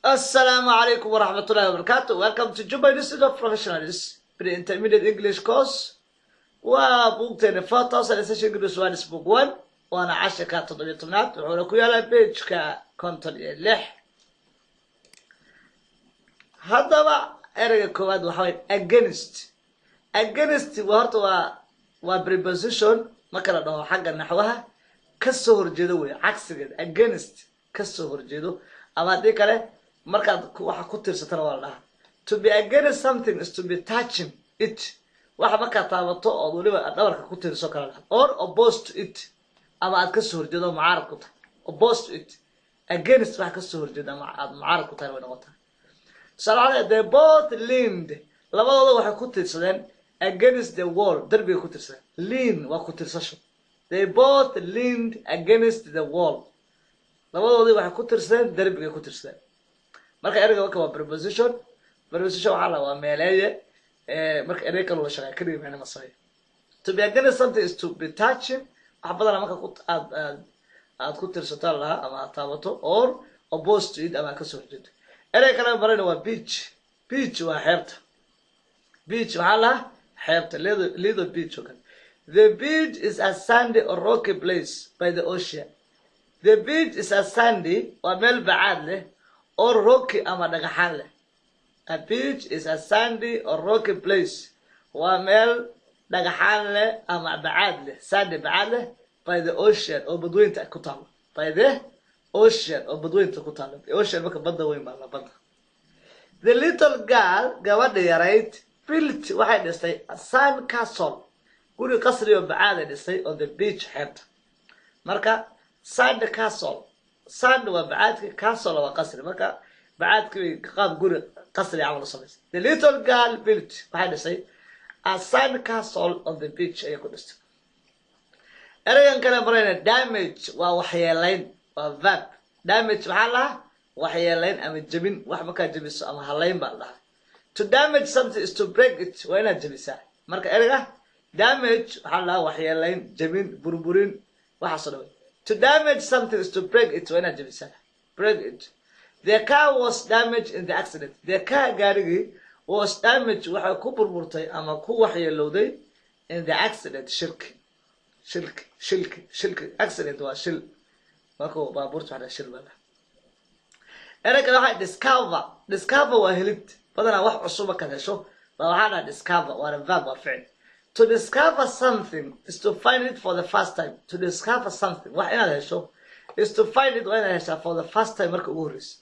Assalamu alaikum wa rahmatullahi wa barakatuh. Welcome to Juba Institute of Professionals Pre-Intermediate English course. Waa buugteena 4000 Essential English Words, Book 1, waana casharka 17aad, wuxuuna ku yaalaa page-ka 56. Haddaba ereyga koowaad waxa waye against. Against waa horta waa preposition. Marka la dhaho xagga naxwaha, kasoo horjeedo wey, cagsigeed. Against, kasoo horjeedo, ama haddii kale markaad waxa ku tirsatana waa la dhahaa. To be against something is to be touching it, waxa markaad taabato ood weliba dhabarka ku tirso kala dhaha, or opposed to it, ama aad kasoo horjeedo, mucaarad ku tahay. Opposed to it, against waxa kasoo horjeeda ama aad mucaarad ku tahay way noqotaa. Tusaale, they both leaned, labadooda waxay ku tirsadeen, against the wall, darbigay ku tirsadeen. Lean waa ku tirsasho. They both leaned against the wall, labadoodii waxay ku tirsadeen, darbigay ku tirsadeen. Marka ereyga marka waa preposition. Preposition waxaa la waa meeleeye. Marka erey kale la shaqeeya keligii macna ma sameeyo. To be against something is to be touching, wax badana marka ku aad ku tirsato lahaa ama aad taabato, or opposed to it, ama aad kasoo horjeedo. Erey kale marayna waa beach. Beach waa xeebta. Beach waxaa lahaa xeebta, Lido Beach oo kale. The beach is a sandy or rocky place by the ocean. The beach is a sandy, waa meel bacaad leh, or rocky, ama dhagaxaan leh. A beach is a sandy or rocky place, waa meel dhagaxaan leh ama bacaad leh, sandy bacaad leh, by the ocean, oo badweynta ku taalo. By the ocean, oo badweynta ku taalo. Ocean marka badda weyn baa la badda. The little girl, gabadha yarayd, built, waxay dhistay, a sand castle, guri qasri oo bacaaday dhistay, on the beach, xeebta. Marka sand castle, sand waa bacaadka, castle waa qasri. Marka bacaadkii bay qaab guri qasri camal u samaysay. The little girl built, waxay dhisay, a sand castle on the beach ayay ku dhistay. Ereygan kale marayna damage, waa waxyeelayn, waa verb. Damage maxaa lahaa? Waxyeelayn ama jebin. Wax markaa jebiso ama halayn baa la dhahaa. To damage something is to break it, waa inaad jebisaa. Marka ereyga damage waxaa la dhahaa waxyeelayn, jebin, burburin, waxaasoo dhan. To damage something is to break it, waa inaad jebisaa, break it. The car was damaged in the accident. The car, gaarigii, was damaged, waxay ku burburtay ama ku waxyeelowday, in the accident, shilki, shilki, shilki, shilki. Accident waa shil. Markuu baabuurta waxaa shil baa. Erey kale waxaa discover. Discover waa helid. Badanaa wax cusub markaad hesho baa waxaa dhaha discover, waana verb, waa ficil. To discover something is to find it for the first time. To discover something, wax inaad hesho, is to find it, waa inaad heshaa, for the first time, marka ugu horreysa.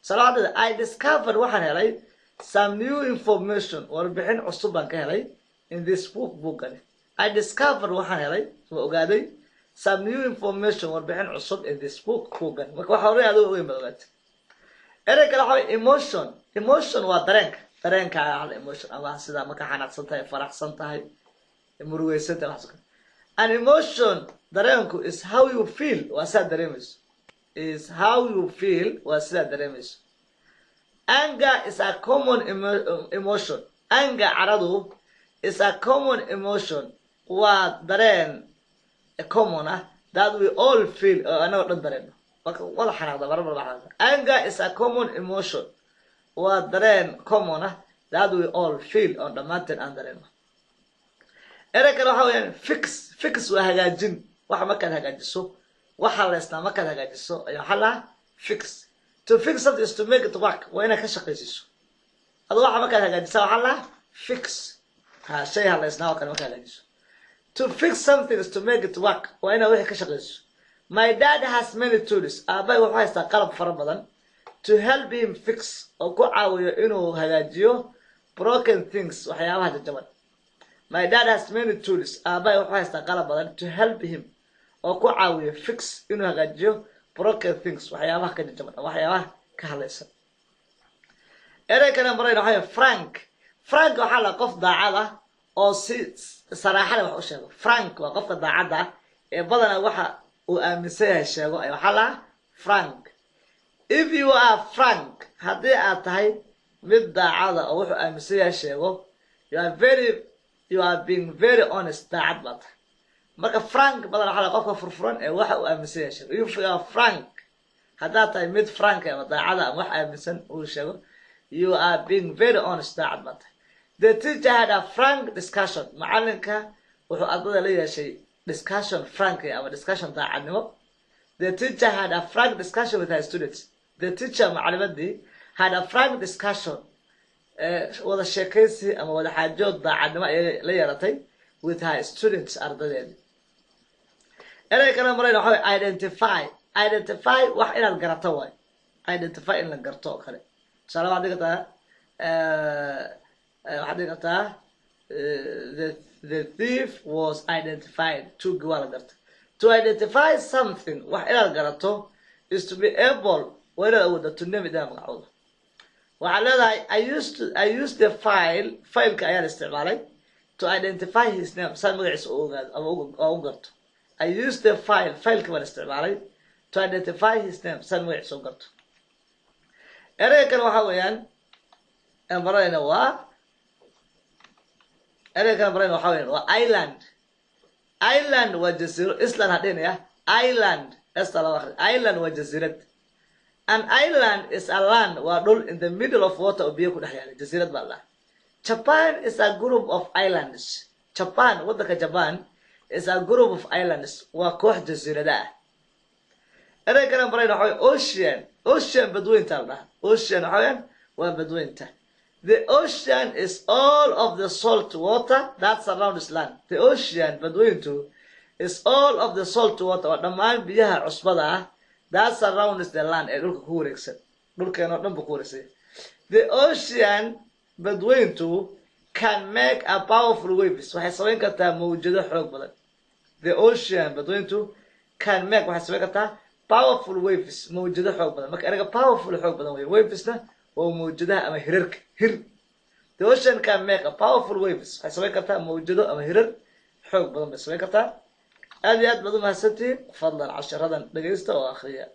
Salaadada, I discovered, waxaan helay, some new information, warbixin cusub baan ka helay, in this book, bookani. I discovered, waxaan helay, waa ogaaday, some new information, warbixin cusub, in this book, bookani. Marka waxa horey adigo ogeyn baad ogaatay. Erey kale waxa way emotion. Emotion waa dareenka. Dareenka ayaa emotion, ama sida marka xanaaqsan tahay, faraxsan tahay, murugeysan tahay, waxaas oo kale. An emotion, dareenku, is how you feel, waa sidaad dareemayso. Is how you feel, waa sidaad dareemayso. Anger is a common emotion. Anger, caradu, is a common emotion, waa dareen common ah, that we all feel, oo anagoo dhan dareeno. Marka wada xanaaqda, marar wada xanaaqda. Anger is a common emotion, waa dareen common ah, that we all feel, oo dhammaanteen aan dareeno. Erey kale waxa weeyaan fix. Fix waa hagaajin. Waxa markaad hagaajiso, waxa leysnaa markaad hagaajiso ayaa waxaa lahaa fix. To fix something is to make it work, waa inaad ka shaqaysiiso. Adu waxa markaad hagaajisa waxaa lahaa fix. Ha shay haleysnaa oo kale markaad hagaajiso. To fix something is to make it work, waa inaad wixii ka shaqaysiiso. My dad has many tools, aabbahay wuxuu haystaa qalab fara badan, to help him fix, oo ku caawiyo inuu hagaajiyo, broken things, waxyaabaha jajaban. My dad has many tools, aabbahay wuxuu haystaa qalab badan, to help him, oo ku caawiyo, fix, inuu hagaajiyo, broken things, waxyaabaha ka jajaban ama waxyaabaha ka halaysan. Erey kale marayna waxaa frank. Frank waxaa la qof daacad ah oo si saraaxada wax u sheego. Frank waa qofka daacadda ah ee badanaa waxa uu aaminsan yahay sheego ay waxaa lahaa frank. If you are frank, haddii aad tahay mid daacada oo wuxuu aaminsan yahay sheego, you are being very honest, daacad baa tahay. Marka frank badan waxaa la qofka furfuran ee waxa uu aaminsan yahay sheego. If you are frank, Haddaad tahay mid frank ama daacada ama wax aaminsan uu sheego, you are being very honest, daacad baa tahay. The teacher had a frank discussion. Macalinka wuxuu ardada la yeeshay discussion frank ama discussion daacadnimo. The teacher had a frank discussion with her students. The teacher, macalimadii, had a frank discussion, wada sheekaysi ama wada xaajood daacadnimo ayay la yeelatay, with her students, ardadeedi. Erey kale marayna waxa way identify. Identify, wax inaad garato waay. Identify, in la garto oo kale. Tusaale, waxaad dhigi kartaa the thief was identified. Tuugi waa la gartay. To identify something, wax inaad garato, is to be able, waa inaad awooda, to name it, inaad magacooda. Waxaad leedahay, I used the file, fileka ayaan isticmaalay, to identify his name, saan magaciisa u ogaado ama oo u garto. I used the file, fileka baan isticmaalay, to identify his name, saan magaciisa u garto. Ereyga kale waxa weeyaan aan baranayna waa, ereyga kale baranayna waxa weeyaan waa island. Island waa jasiiro. Island hadhinaya, island esta laba akhri. Island waa jasiirad. An island is a land, waa dhul, in the middle of water, oo biyo ku dhex yaala. Jasiirad baa la dhahaa. Japan is a group of islands. Japan, waddanka Japan, is a group of islands, waa koox jasiirada ah. Erey kale barayna waxa weeye ocean. Ocean badweynta la dhahaa. Ocean waxa weeyaan waa badweynta. The ocean is all of the salt water that surrounds land. The ocean, badweyntu, is all of the salt water, waa dhammaan biyaha cusbada ah, that surrounds the land, ee dhulka ku wareegsan. Dhulkeena oo dhan buu ku wareegsan. The ocean, badweyntu, can make a powerful waves, waxay samayn kartaa mawjado xoog badan. The ocean, badweyntu, can make, waxay samayn kartaa, powerful waves, mawjado xoog badan. Marka ereyga powerful, xoog badan wey. Wavesna waa mawjadaha ama hirarka, hir. The ocean can make a powerful waves, waxay samayn kartaa mawjado ama hirar xoog badan bay samayn kartaa. Aad iyo aad baad u mahadsantihiin. Fadlan casharadan dhegaysta oo akhriya.